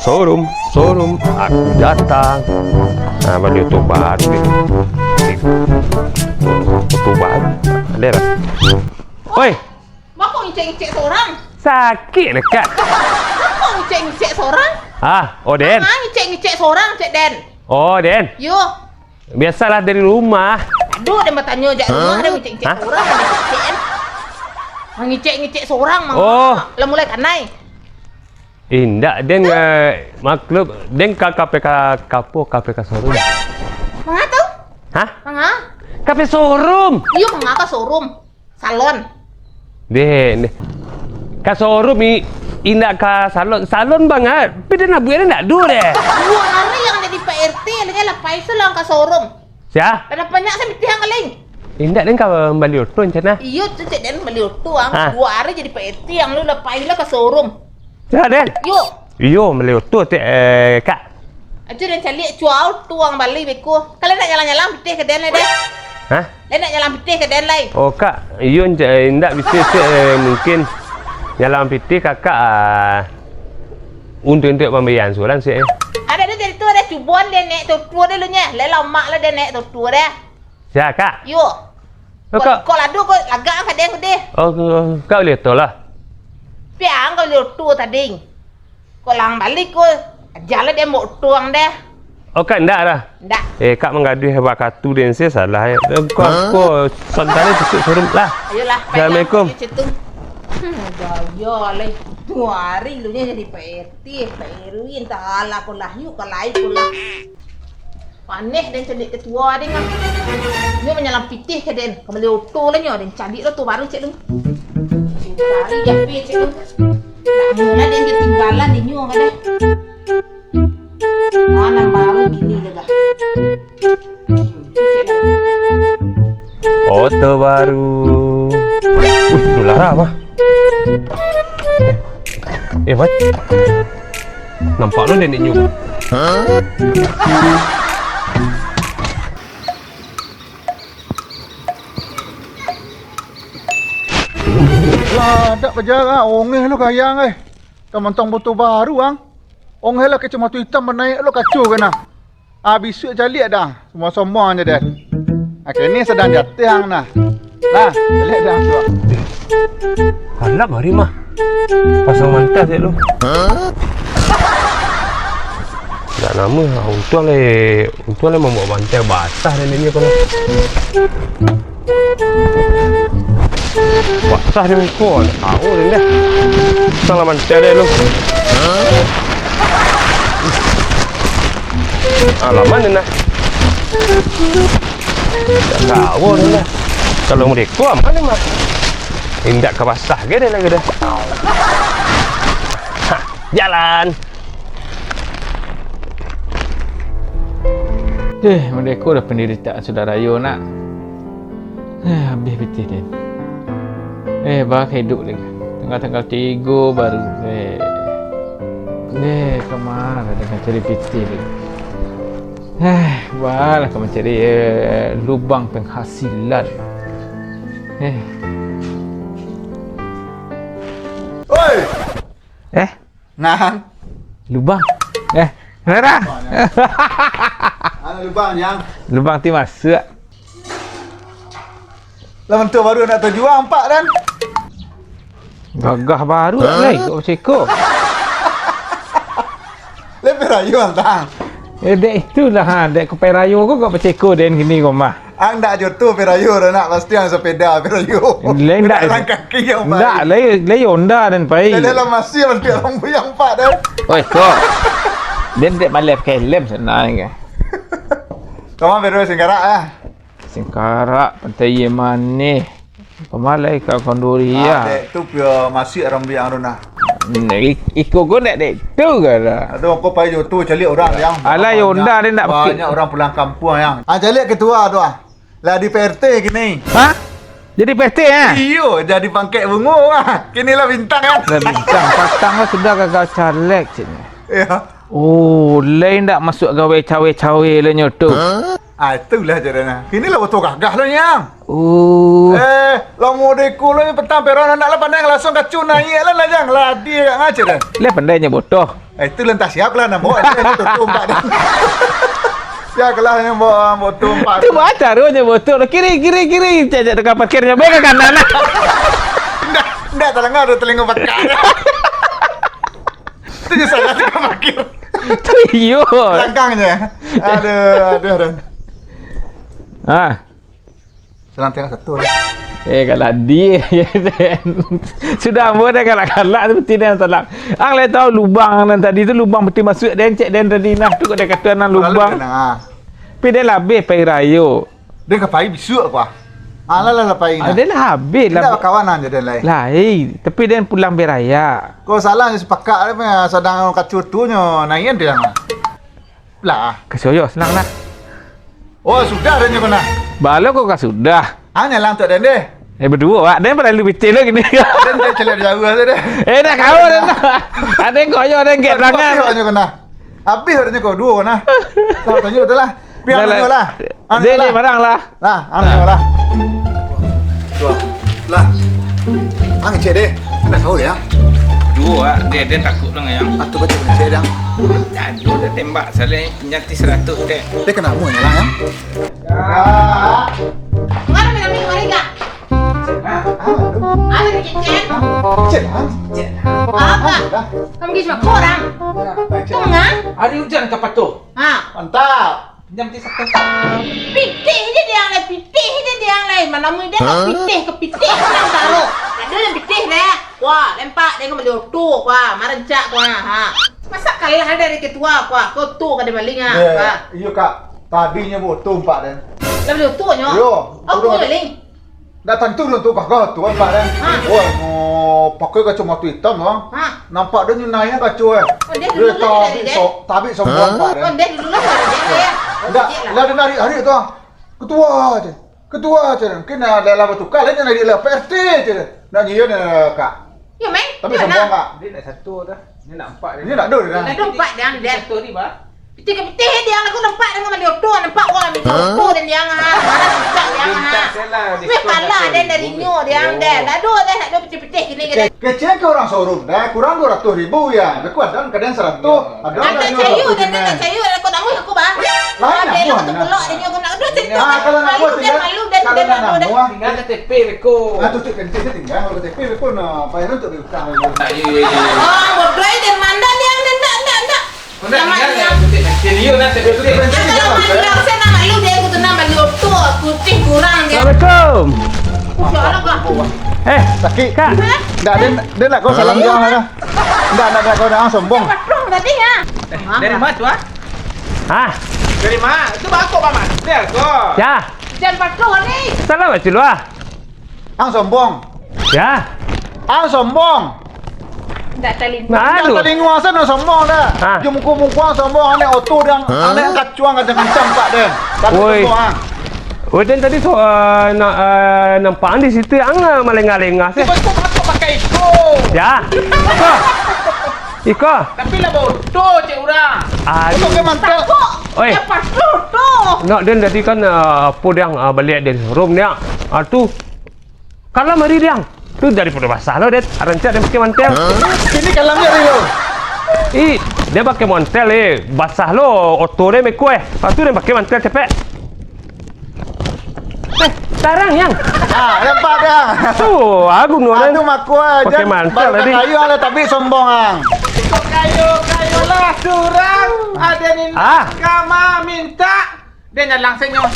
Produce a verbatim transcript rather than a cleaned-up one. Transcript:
Showroom, showroom, aku datang. Nah, bali oto baru ni. Oto baru. Ada lah. Oi. Mako ngicek-ngicek sorang. Sakik deh, Kak. Mako ngicek-ngicek sorang. Ah, oh, Den. Ah, ngicek-ngicek sorang, Cek Den. Oh, Den. Yo. Biasalah dari rumah. Aduh, Den batanyo jak rumah, Den ngicek-ngicek sorang, Den ngicek-ngicek, Den. Mangicek-ngicek sorang, mangko. Oh. Lah mulai kanai. Indak, Den, eh, maklum, Den ka, ka P K, ka apo, ka P K showroom. Manga tu? Hah? Manga? Ka P K showroom. Iyo, manga ka showroom. Salon. Den, Den. Ka showroom i, indak ka salon. Salon banget. Tapi Den abuik Den ndak ado deh. Duo ari ang jadi Pak R T, alun nyo lah pai sulang ka showroom. Sia? Lah banyak se pitih ang kaling. Indak, Den ka mambali oto rencana. Iyo, tu cek Den mambali oto ang. Ha. Duo ari jadi Pak R T ang lu lah pai lah ka showroom. Sia, Den? Yo. Iyo, mambali oto, Tek, eh, Kak. Ajo Den caliak cua oto ang bali beko. Kalau nak nyalang-nyalang pitih ka Den lai, Den. Hah? Lai nak nyalang pitih ka Den lai. Oh, Kak, iyo, nja-, indak bisa, Tek, eh, mungkin nyalang pitih Kakak, ah, untuak-untuak pambayaran surang, Tek, eh. Ada, ada jadi tu, ada cuboan Den naik toto dulu nyo. Lai lamak lah Den naik toto dah. Sia, Kak? Yo. Oh, Kak. Kok lado ko lagak ang ka Den ko deh. Oh, Kak bali oto lah. Piang ka bali oto tadi. Kok lah ang bali ko, ajalah Den bawa oto ang deh. Oh, Kak, ndak lah. Ndak. Eh, Kak manggaduah bakatu Den se salah, eh. Ko, ko, santai cukuik showroom lah. Ayolah, pai. Assalamualaikum. Situ. Hmm, gaya lai. Duo ari lu nyo jadi Pak R T, Pak R W, antah alah ko lah, yuk ka lai ko lah. Paneh Den caliak ketua Den ah. Nyo manyalang pitih ka Den, ka mambali oto lah nyo, Den caliak lah oto baru cek lu. Cari jape cek lu. Nak mula Den katinggalan inyo ka deh. Nan baru kini dah. Oto baru. Wih, tu Lara mah. Eh, Mat. Nampak lo nenek nyo. Lah, dak bajalan, ongeh lo kayang, eh. Ka mantang moto baru, ang. Ongeh lah kacomato itam, banaik lo kaco ka nah. Ah, bisuak caliak dah, samo-samo aja deh. Ah, kini sadang jateh ang nah. Nah, caliak dah tu. Alah, mari mah. Pasang mantas dek lu. Dak lamo, ah, untuang le, untuang le mambaok bantai basah dek nyo ko. Basah dek ko, tahu dek dah. Salah mantai dek lu. Alaman dek nah. Dak tahu dek nah. Kalau mereka aman mah. Indak ka basah ge dek lagi dah. Ha, jalan. Deh, merdeka dah penderitaan sudah rayo nak. Eh, habis pitih, Den. Eh, bah ka iduik lagi. Tanggal, tanggal tigo baru. Eh. Eh, ka ma lah Den ka cari pitih lagi. Eh, bah lah ka mancari, eh, lubang penghasilan. Eh. Oi! Eh? Nah. Lubang. Eh, Rara. Anu lubang, Yang. Lubang ti masuak. Lah, mantua baru nak tajual, ampak, Dan. Gagah baru, lai, kok basiko. Lai perayo, Tang. Eh, dek itulah, ha, dek ko perayo ko, kok basiko, Den, kini ko mah. Ang dak jo tu perayo dah nak, pasti ang sepeda perayo. Lai ndak. Dak jalan kaki yang pai. Ndak, lai, lai Honda den pai. Dah dalam masih, dah dalam buyang pak dah. Oi, kok. Den dek malai pakai helm senang ke? Kama perayo Singkarak ah? Singkarak, Pantai Aia Manih. Pamalai ka Konduri ah. Dek tu pio masih orang buyang tu nah. Hmm, ik-, iko ko ndak dek tu ka dah. Aduh, ko pai jo tu caliak orang yang. Alah, Honda ni ndak pakai. Banyak orang pulang kampung yang. Ah, caliak ketua tu ah. Lah di P R T kini. Hah? Jadi P R T, eh? Iyo, jadi pangkek bungo ah. Kini lah bintang kan. Lah bintang, patang lah sudah gagal caleg cini. Iya. Oh, lai ndak masuak gawai cawe-cawe lah nyo tu. Hah? Ah, itulah caranya. Kini lah botoh gagah lo, Nyang. Oh. Eh, lah modeko lo, petang peron, ndak lah pandai langsung kacau naiak lah, lah, Nyang. Lah, adi agak ngaco, Dan. Lah pandai nyo botoh. Eh, itu lah entah siap lah, nak bawa dia, dia tutup empat. Siap lah, Nyang, bawa, bawa tutup empat. Tu baa caronyo botoh lo. Kiri, kiri, kiri. Cek, cek, tukang parkirnyo. Baik ke kanan lah. Ndak, ndak, telinga ada telinga pakak. Itu je salah tukang parkir. Tu iyo. Belakangnya. Aduh, aduh, aduh. Ah. Salang tinggal satu lah. Eh, kalau di. Sudah ambo dah galak-galak tu, mesti dah salang. Ang lai tahu lubang nan tadi tu, lubang peti masuak den, cek den tadi nah. Tu kok dia kata nan lubang. Lalu kena, ah. Tapi dia lah habis pai rayo. Dia ka pai bisuak, kuah. Alah, lah, lah, pai nah. Ah, dia lah habis lah. Indak bakawan aja den lai. Lai, tapi den pulang beraya. Kau salah, sepakat dia punya, sadang kacau tu nyo, naian dia. Lah. Kasian yo, senang lah. Oh, sudah dah nyo kena. Balo kok ka sudah. Ah, nyalang tu den deh. Eh, baduo, Wak. Den pernah lu pitih lo kini. Den, den caliak jauah tu deh. Eh, dah kawan, dah. Ada yang koyo, ada yang gek tangan. Habis dah nyo kena. Habis dah nyo kau duo kena. Lah, tanyo tu lah. Piang lah, nyo lah. Ang deh, lah. Deh, barang lah. Lah, ang lah. Lah. Tuh. Lah. Ang cek deh. Nak tahu ya? Duo, ah. Dia, dia takut dong, yang. Atu baca cek deh. Tadi udah tembak, salah nyanti seratus deh. Dia kena mu lah, yang. Mana minum, minum, mari, Kak? Ada kecil? Cek, ah. Apa? Kamu kisah korang? Tengah? Hari hujan ka patuh. Ha. Mantap. Pinjam ti satu. Pitih je diang lai, pitih je diang lai. Manamui den pitih ka pitih pulang taruh. Ado nan pitih deh. Wah, lempak den ka bali oto, wah, marancak, wah, ha. Masa kalah dari ketua, wah, ka oto ka den bali, ha. Iyo, Kak. Tadinyo oto empak den. Lah bali oto nyo? Iyo. Oto bali. Ndak tantu lo tu gagah tu, kan, Pak, kan? Ha. Wah, mo pakai kacamata itam, bang. Ha. Nampak dia nyo naiak kaco, eh. Oh, dia dulu lah tabik dari so-, tabik sombong, Pak, kan? Oh, dia dulu lah dari dia, ya. Ndak, lah dia narik-narik tu, ah. Ketua je. Ketua je. Mungkin, ah, dah lama tukar, lah dia narik lah P R T je. Ndak nyian, eh, Kak. Yo, men. Tapi sombong, Kak. Dia nak satu dah. Dia nak empat dah. Dia nak dua dah. Dia nak empat dah, dia. Satu ni, bah. Pitih ka pitih, eh, diang aku nampak dengan bali oto, nampak wah, minta oto dan diang, ha, marah cicak diang, ha. Weh, kalah den dari nyo, diang, den. Dak ado, den, dak ado pitih-pitih kini, kini. Kecek ke urang showroom, dah kurang dua ratus ribu ya. Beku ada kadang seratus, ada. Ada cayu, den, ada cayu, aku nak muih aku, bah. Lah, nak muih, nak. Pelok, den, aku nak, aduh, cerita. Ah, kalau nak muih, tinggal, malu, den, kalau nak muih, tinggal K T P beko. Ah, tutup K T P tinggal, kalau K T P beko, nah, bayaran untuk diutang. Iyo, iyo, iyo. Oh, bodoh, den, mandan, diang, den, dak, dak, dak. Udah, tinggal ya, putih pensil. Iyo, nah, saya putih pensil. Kalau mandang, saya nak malu dia, aku tenang, bali oto, putih kurang dia. Assalamualaikum. Udah lah, Kak. Eh, sakit. Kak. Hah? Ndak, dia, dia nak kau salam dia, mana? Ndak, ndak, ndak, kau nak sombong. Patung tadi, ya? Eh, dari mana tu, ah? Hah? Dari mana? Itu bako, Paman. Dia kau. Ya. Jangan patung ni. Salam, Acil, wah. Ang sombong. Ya. Ang sombong. Ndak talingo. Nah, ndak talingo asa nak sombong dah. Ha. Jo muko-muko ang sombong, anek oto dang, anek kacuang kadang kancang pak deh. Tapi sombong ang. Woi, den tadi tu, eh, na-, eh, nampak ang di situ, ang, eh, malengah-lengah sih. Tiba-tiba masuk pakai iko. Ya. Iko. Iko. Tapi lah bodoh cek urang. Aduh. Pakai mantel. Oi. Ya, pakai tu. Nak den tadi kan, eh, apa dang, eh, baliak den showroom ni, ah. Ah, tu. Kalam hari diang. Tu daripado basah lo, det. Rancak den pakai mantel. Ini kalamnya hari lo. Ih, dia pakai mantel, eh. Basah lo, oto dia meko, eh. Lepas tu dia pakai mantel capek. Eh, tarang, Yang. Ah, nampak dah. Tu, aku nuan. Anu mako aja. Pakai mantel tadi. Kayu ala tapi sombong, ang. Ikut kayu, kayu lah surang. Ada ni. Ah. Kama minta. Dia nyalang senyum.